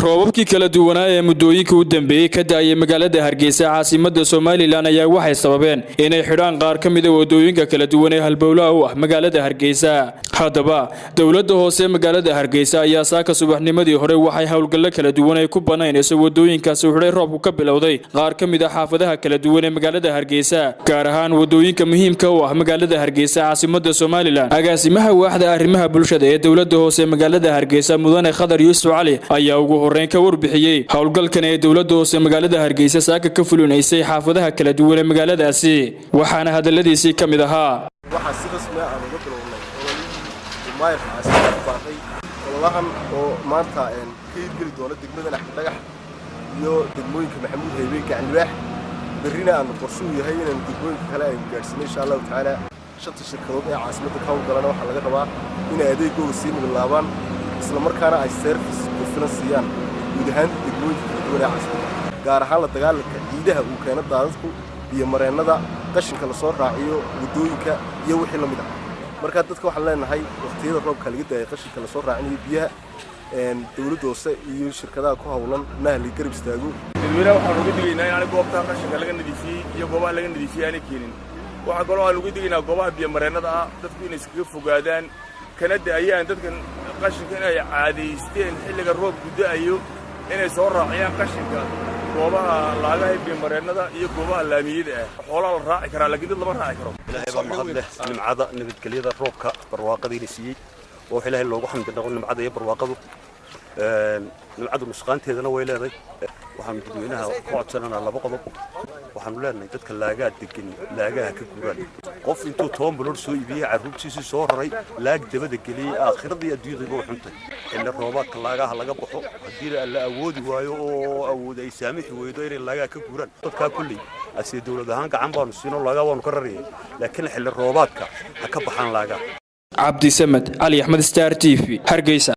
Roobabkii kala duwanaa ee muddooyinka u dambeeyey ka da'ayay magaalada Hargeysa, caasimada Somaliland, ayaa waxay sababeen inay xidhaan qaar ka mida wadooyinka kala duwan ee halbowlaha u ah magaalada Hargeysa. Haddaba, dowladda hoose ee magaalada Hargeysa ayaa saaka subaxnimadii hore waxay howlgallo kala duwan ay ku banaynayso wadooyinkaasi xidhay roobku ka bilowday qaar ka mid a xaafadaha kala duwan ee magaalada Hargeysa, gaar ahaan wadooyinka muhiimka u ah magaalada Hargeysa, caasimada Somaliland. Agaasimaha waaxda arrimaha bulshada ee dowladda hoose ee magaalada Hargeysa, mudane Khadar Yuusuf Cali, ayaa ugu horreyn ka warbixiyey howlgalkan ee dowladda hoose magaalada Hargeysa saaka ka fulinaysay xaafadaha kala duwan ee magaaladaasi, waxaana hadaladiisii ka mid ahaa: Waxaa si rasmi ah aan uga bilownay ololihii maayarka caasimada ku baaqay, ololahan oo maanta ka hirgeli doona degmada Axmed Dhagax iyo degmooyinka Maxamuud Haybe, Gacanlibaax. Berrina aanu qorshuhu yahay inaanu degmooyinka kale aynu gaadhsiino, insha Allahu tacaala. Shanta shirkadood ee caasimadda ka howlgalana waxaa laga rabaa inay adeegooda sii bilaabaan, isla markaana ay service ku filan siiyaan guud ahaan degmooyinka kala duwan ee caasimadda, gaar ahaan la dagaalanka ciidaha uu keeno daadadku, biyo mareennada, qashinka lasoo raaciyo waddooyinka iyo wixii la mid ah. Markaa dadka waxaan leenahay, waqtiyada roobka laga daayay qashinka lasoo raacinayo biyaha, dowladda hoose iyo shirkadaha ku howlan nahli garab istaago. Dadweynaha waxaan uga digaynaa inaanay goobtaa qashinka laga nadiifiyey iyo goobaha laga nadiifiyey aanay keenin. Waxaa kaloo aan uga digaynaa goobaha biyomareennada ah dadku inay iskaga fogaadaan, kana da'ayaan dadkan qashinka inay caadaysteen xilliga roobku da'ayo inay soo raaciyaan qashinka goobaha laagaha biyomareennada iyo goobaha laamiyada ah. Xoolaa la raaci karaa, laakiin dad lama raaci karo. Ilaahay baa mahad leh nimcada nabadgelyada, roobka, barwaaqadiina siiyey. Oo wax Ilaahay loogu xamdi dhaqo nimcada iyo barwaaqadu. Nimcadu nusqaanteedana way leedahay. Waxaanu dadweynaha ku codsananaa laba qodob. Waxaanu leenahay, dadka laagaa degan laagaha ka guraan. Qof intuu 10 bilood soo iibiyey, carruurtiisii soo raray, laag dabada geliyey, aakhiradii adduunyadayba way xuntay. Xilli roobaadka laagaha laga baxo. Haddii la awoodi waayo oo awood ay saamixi weydo inay laagaha ka guraan, dadkaa kulley asee dowlad ahaan gacan baanu siinoo laagaa waanu ka rarayay, laakiin xilli roobaadka ha ka baxaan laagaha. Cabdisamed Cali Axmed, Star TV, Hargeysa.